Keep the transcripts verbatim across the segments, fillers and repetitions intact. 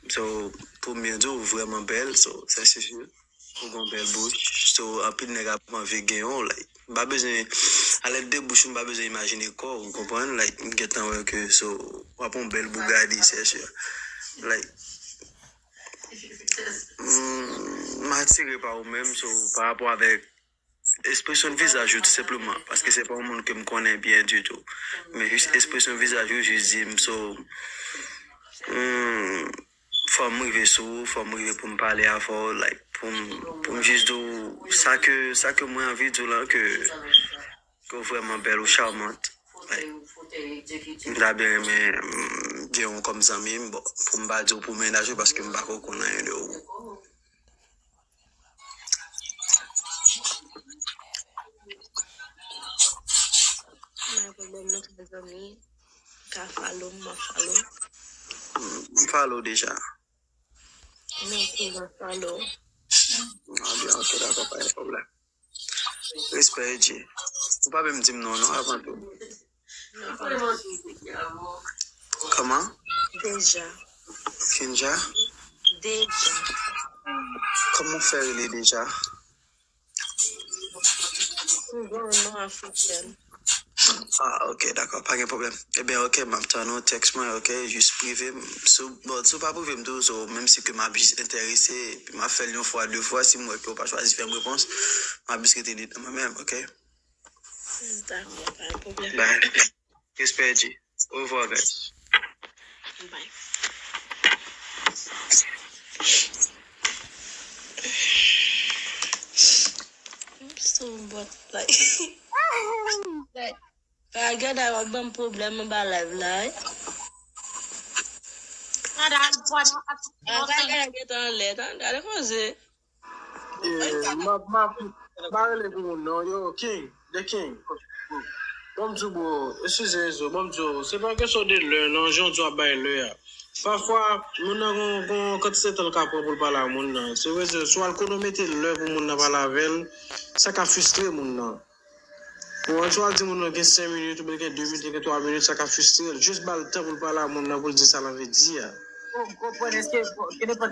So, pou m byen di w, ou vrèman bèl, so, sa se si. Ou gen yon bèl bouch, so, anpil nèg ap anvi gen yon, like, m pa bezwen, a lèd de bouch ou, m pa bezwen imajine kò w, ou konprann? Like, m gentan wè ke, so, w ap yon bèl bougadi, se si. Like, mm, m atire pa ou menm, so, pa rapò avèk ekspresyon vizaj ou, tou senpleman, paske se pa yon moun ke m konnen byen ditou. Men jis ekspresyon vizaj ou, jis di m, so, mm, fò m rive sou ou, fò m rive pou m pale avè w, like, pou m, pou m jis di w sa ke, sa ke mwen anvi di w lan, ke, ke w vrèman bèl, ou charmante. Like, m ta byen renmen, mm, gen w kòm zanmi m, bon, pou m pa di w pou mennaj ou, paske m pa ko konn anyen de ou. Mwen pwoblèm nou ka zanmi, ka follow m, mwen follow. M follow deja. Mwen tou mwen follow. Ah, byen, ok, dakò, pa gen pwoblèm. Respè, Edji. Ou pa menm di m non, non, avan tou. Kòman? Deja. Kinja? Deja. Kòman w fè rele deja? M gen yon non afriken. Ah, ok, dakò, pa gen pwoblèm. Ebyen, ok, m ap tann ou, tèks mwen, ok, jis prive m. Si w, bon, si w pa prive m tou, so, menm si ke m ap jis enterese, epi m ap fè l yon fwa, de fwa, si m wè ke w pa chwazi fè m repons, m ap jis rete li nan mwen menm, ok? Dakò, pa gen pwoblèm. Bye. Respè, Edji. Au revoir, guys. Bye. I'm so butt like. Gada w ap ban m pwoblèm anba live la, wi. Gada, al pran nan ak Ah, gada gentan anlè, tan, gade koze. Eh, m ap, m ap, m pa rele pou moun non. Yo, King, The King. Bon, m di w, bro, eskize, Enzo, bon, m di w, se pa kesyon de lè, non, jan w di w ap bay lè a. Pafwa, moun nan gon, gon kantite tan l ka pran pou l pale a moun nan. Se vle di, si w al konomete lè pou moun nan pale avè l, sa ka fristre moun nan. Bon, si w al di moun nan gen senk minit, oubyen gen de minit, gen twa minit, sa ka fristre l. Jis ba l tan pou l pale a moun nan, pou l di sa l anvi di a. Bon, m konprann, èske, bon, ke nenpòt.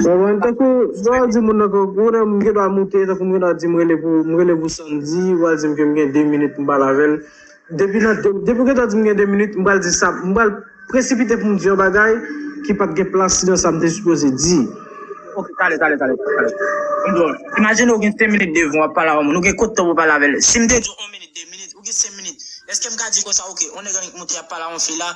Konprann, tankou, lè w di moun nan ke, ou konnen m gen dwa moute, tankou m gen dwa di m rele pou, m rele pou Sandy, ou al di m ke m gen de minit pou m pale avè l. Depi nan, de, depi w gentan di m gen de minit, m pral di sa, m pral presipite pou m di yon bagay ki pa t gen plas li nan sa m te sipoze di. Ok, talè, talè, talè, talè. Bon, imajine w gen senk minit devan w ap pale a yon moun, ou gen kote tan pou w pale avè l. Si m te di w yon minit, de minit, ou gen senk minit, èske m ka di konsa, ok, yon nèg annik moute ap pale a yon fi la,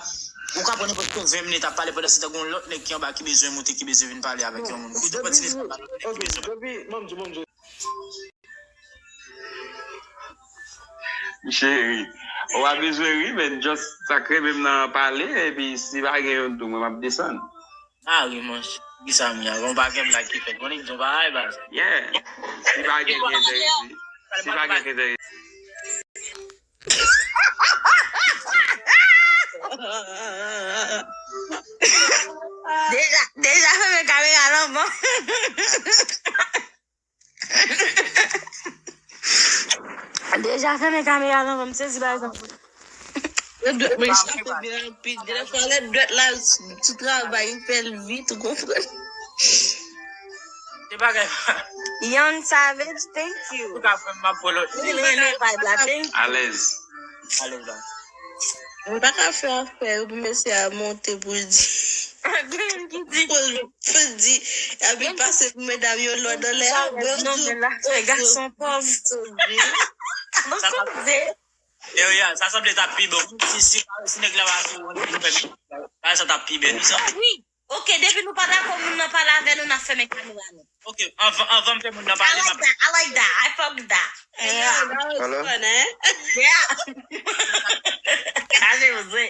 ou ka pran nenpòt ven minit ap pale, pandan se tan gen yon lòt nèg ki anba ki bezwen moute, ki bezwen vin pale avèk yon moun. Ou gen nenpòt ti minit ap pale, nèg ki bezwen. Depi, bon, m di, bon, m di. Cheri, ou pa bezwen ri, men just sa k renmen m nan pale, epi si pa gen youn tou, mwen m ap desann. Ah wi, monchè. Kisa m ye? Bon, pa gen blag ki fèt. Bon, li di yon bagay, baz. Yeah. Si pa gen ki enterese. Si pa gen ki enterese. Deja, deja fèmen kamera lan bon. Deja fèmen kamera lan bon, m sezi pa egzanp. Dwèt mwen chape byen rapid. Dèfwa lè dwèt la sou travay, ou fè l vit, ou konprann. Se bagay. Young Savage, thank you. Ou ka fè m ap polo. Ou renmen vibe la, thank you. Alèz. Alèz la. Mwen pa ka fè afè, epi mesye a monte pou l di. Pou l, pou l di, epi pase pou medam yo lòd anlè a, mwen non, men la, se gason pòv. Mwen koze. Yo, yo, sa sanble t ap pi bon. Si, si, si nèg la pa sou, nou fè sa t ap pi bèl, wi, sa. Wi. Ok, depi nou pa dakò, moun nan pale avè nou, n ap fèmen kamera nou. Ok, anvan, anvan m fè moun nan pale, I like that, I like that, I fuck with that. Yeah. Hello? Yeah. Sa se vre.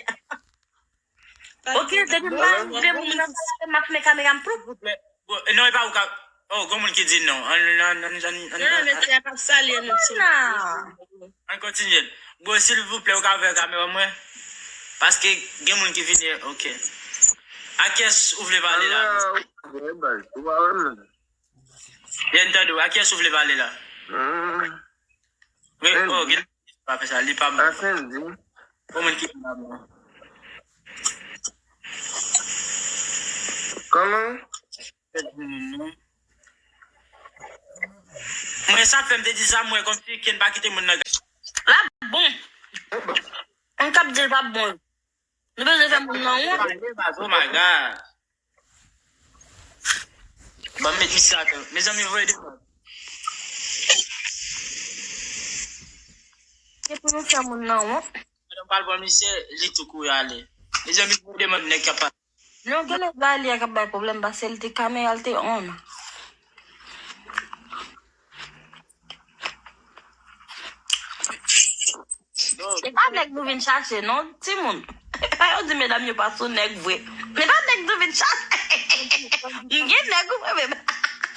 Ok, depi m pa vle moun nan pale avè m, m ap fèmen kamera m ploup. Bon, non, e pa ou ka. Oh, gon moun ki di non. An, an, an, an, an, non, mesye a p ap salye nou, ti moun. An kontinye. Bro, silvouplè, ou ka ouvè kamera mwen? Paske gen moun ki vini, ok. A kiyès ou vle pale la? Ou pa wè m? Byen tande w, a kiyès ou vle pale la? Wi, oh, gen pa fè sa, li pa bon. Gon moun ki vin la bon. Mwen sa fè m te di sa, mwen kòmsi Ken pa kite moun nan. L ap bon. Moun k ap di l p ap bon. Nou bezwen fè moun nan wont. Oh my God. Ban m met misye atò. Mezanmi, voye demann. Se pou nou fè moun nan wont. Madanm pral pran misye, li tou kouri ale. Mezanmi, voye demann nèg k ap pale. Non, genlè se li a k ap bay pwoblèm, paske li te kamera, li te on. Se pa nèg nou vin chache, non, timoun. Yo di medam yo pa sou nèg vre. Men pa nèg nou vin chache. M gen nèg ou vre, men.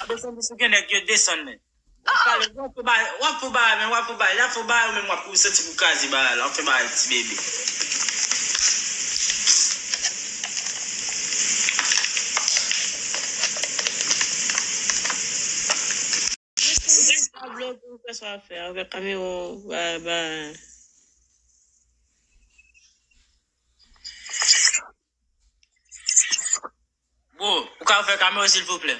Desann, si w gen nèg, yo desann, men. W ap pale, w ap fè bagay, w ap fè bagay, men w ap fè bagay, l ap fè bagay, ou menm w ap santi pou kraze bagay la, w ap fè bagay ti bebe. Pablo, pou fè sa w ap fè avèk kamera w, ba, ba. Bro, ou ka fè kamera, silvouplè?